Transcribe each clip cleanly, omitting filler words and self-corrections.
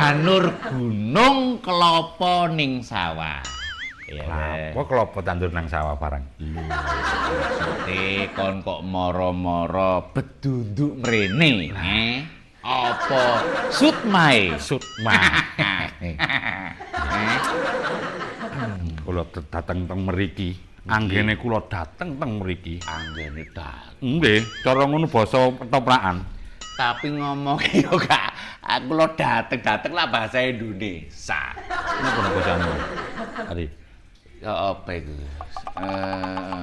Janur gunung kelapa ning sawah. Iya. Apa klopo tandur nang sawah barang? Maksude kon kok moro-moro bedunduk mrene, eh? Apa sutmae? Sutma. Eh? Kula dateng teng mriki. Anggene kula dateng teng mriki. Anggene dateng. Nggih, cara ngono basa ketoprakan. Tapi ngomong yo gak aku lo dateng-dateng lah bahasa Indonesia. Napa napa jane? Ari. Ya apa iku?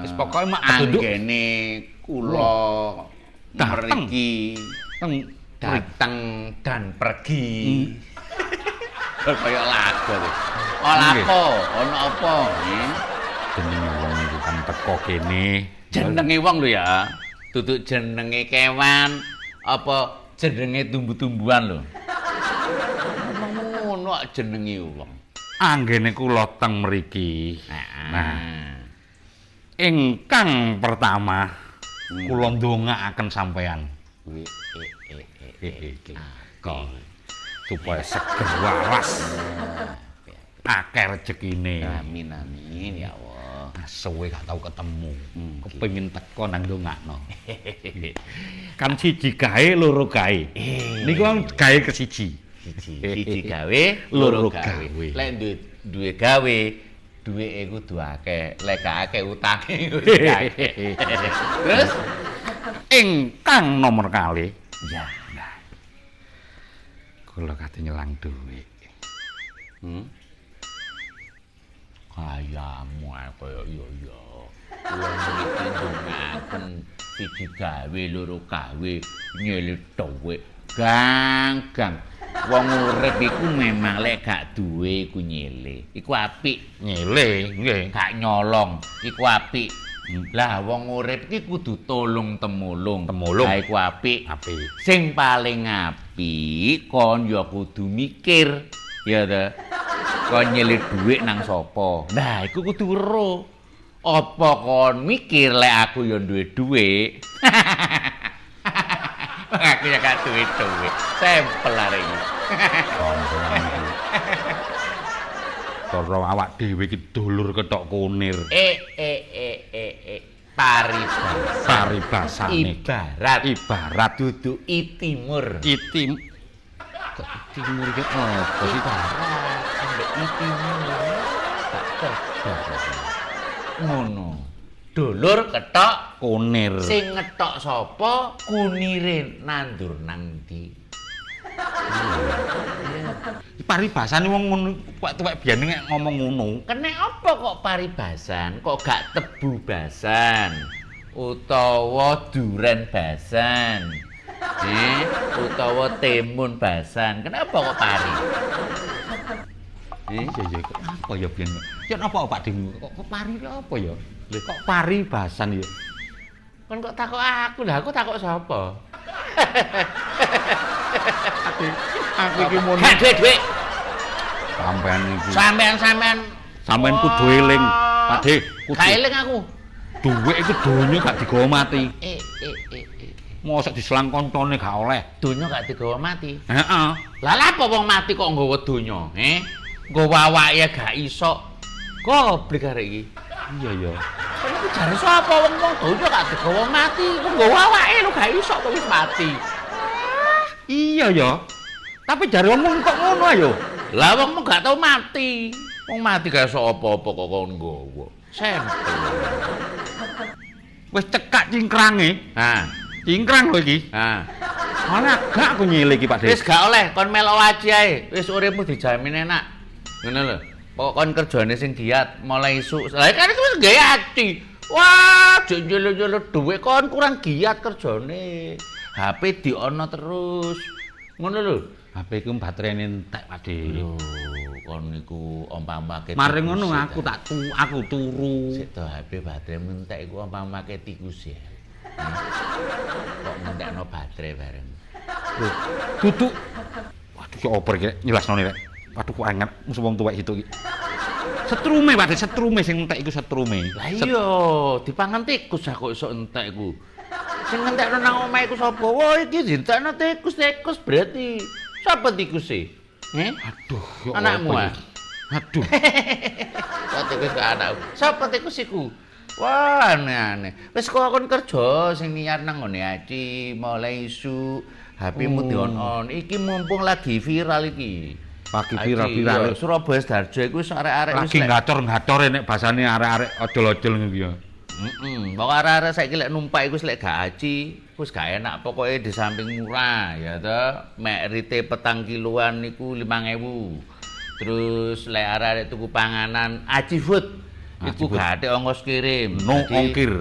Wis pokoke mak bedunduk anggene kula Dateng. mriki teng dateng dan pergi. Kaya lagu iki. Ora Nggih. apa, ana apa? Eh? Jenenge wong iku kan teko kene. Jenenge wong lho ya. Duduk jenenge kewan apa jenenge tumbuh-tumbuhan lho. Ngomong ngono kok jenenge wong. Anggene kula teng mriki. Nah. Ingkang pertama kula ndongaaken sampean. Kuwi e e e e. Kok supaya seger waras. Akeh rejekine. Amin amin ya Allah. Suwe gak tau ketemu. Kepengin teko nang ndongakno. Kan siji gawe loro gawe. Niku kan gawe kesiji. Siji siji gawe, Loro loro gawe. gawe. Lek duwe duwe gawe, duweke kudu akeh. Lek gak akeh utange kudu akeh. Terus Ingkang nomor kalih, ya. kula kate nyelang dhuwit. Kayamu ae kaya iya iya. Kula mriki ndongaaken siji gawe loro gawe nyele dhuwit. Gang gang. Wong urip iku memang lek gak duwe iku nyele. Iku apik. Nyele, nggih. Gak nyolong, iku apik. Lah wong urip iki kudu tolong temulung. Temulung. Lah iku apik. Apik. Sing paling apik kon ya kudu mikir, ya ta. Kon nyilih dhuwit nang sapa? Nah, iku kudu weruh. Apa kon mikir lek aku ya duwe dhuwit? Aku ya gak duwe dhuwit. Sampel arek iki. Sampeyan iki. Cara awak dhewe iki dulur ketok kunir. E e e e e paribasa. Paribasane Ibarat ibarat dudu itimur. itim kok timur iki apa sih? Ibarat ambek itimur. Gak cerdas. Ngono. Dulur ketok Kunir. sing ngetok sapa kunire nandur nang ndi. Paribasane wong ngono tuwek-tuwek biyen nek ngomong ngono. Kene apa kok paribasan, kok gak tebu basan utawa duren basan? Utawa timun basan. Kenapa kok pari? Iya iya kok apa ya biyen? Ya napa Pak Ding? Kok pari ki apa ya? Lho kok paribasan ya? Kon kok takok aku lah, aku takok sapa? Aku iki mun Gak duwe dhuwit. sampean iki. Sampean-sampean Sampean kudu eling, Pak De, kudu. Gak eling aku. Dhuwit iku donya gak digawa mati. E e e e. Mosok diselang koncone gak oleh. Donya gak digawa mati. Heeh. Lah lha apa wong mati kok nggawa donya, eh? Nggawa awake gak iso. Goblok arek iki. Iya ya. Kon iku jare sapa wong-wong donya gak digawa mati, kok nggawa awake lho gak iso kok wis mati. Iya ya. Tapi jare wong kok ngono ayo. Lah wong mung gak tau mati. Wong mati gak iso apa-apa kok kon nggawa. Sampel. Wis cekak cingkrange. Nah, Cingkrang lho iki. nah. Ora gak aku nyilih iki Pak De. Wis gak oleh kon melok aji ae. Wis uripmu dijamin enak. Ngono lho. Pokok kon kerjane sing giat mulai isuk. Lah kan iku wis gawe aji. Wah, jek nyeluk-nyeluk dhuwit kon kurang giat kerjane. HP diono terus. Ngono lho. HP ku baterainé entek Pak De. Lho, kon niku ompamake. Mari ngono aku tak tu aku turu. Sik to HP baterai entek iku ompamake tikus ya. Kok ngentekno baterai bareng. Lho, duduk. Waduh ya oper iki njelasno rek. Waduh kok anget musuh wong tuwek situ iki. Setrume Pak De, setrume sing entek iku setrume. Lah iya, dipangan tikus aku iso entek iku. Sing ngentekno nang omah iku sapa? Wah, iki dientekno tikus, tikus berarti. Sapa tikuse? Eh? Aduh, ya Anakmu, apa ah? iki? Aduh. Kok wis gak anakku. Sapa iku siku? Wah, aneh-aneh. Wis kok kon kerja sing niat nang ngone aci, mulai isuk, HP-mu di-on-on. Iki mumpung lagi viral iki. Lagi Aci, viral-viral. iya, Surabaya Sidoarjo iku wis arek-arek wis Lagi lek- gacor-gacore nek basane arek-arek ojol-ojol ngono ya. Heeh, pokoke arek-arek saiki lek numpak iku wis lek gak aci, wis gak enak pokoke di samping murah ya toh. Mek rite petang kiloan niku 5.000. Terus lek arek-arek tuku panganan Aci Food iku Aci Food. gak ada ongkos kirim. No Jadi, ongkir.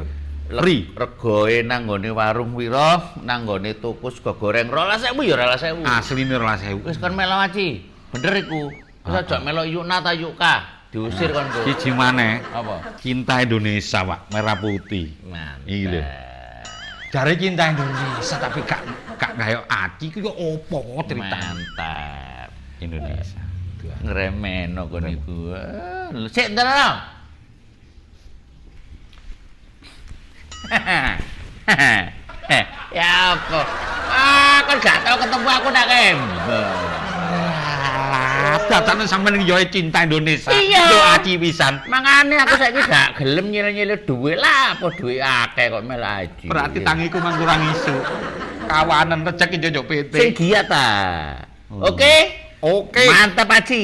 Free. Regoe nang nggone warung pira, nang nggone toko sego goreng 12.000 ya 12.000. Asline 12.000. Wis kon melu aci. Bener iku. Wis aja melu Yuna ta Yuka. Diusir kon kok. Siji maneh, Apa? cinta Indonesia, Pak, merah putih. Mantap. Iki lho. Jare cinta Indonesia tapi gak gawe aci ku yo opo ceritane Mantap. Indonesia. Ngremeno kon iku. Sik ntar no. Ya apa? Ah, kon gak tau ketemu aku nak ember. Alah, dadane sampean yo cinta Indonesia. Iya. Yo aci pisan. Mangane aku saiki gak gelem nyile-nyile dhuwit lah, apa dhuwit akeh kok mel aji. Berarti tangiku mang kurang isu. Kawanan rezeki njuk PT. Sing giat ta. Oke? Oke. Mantap aji.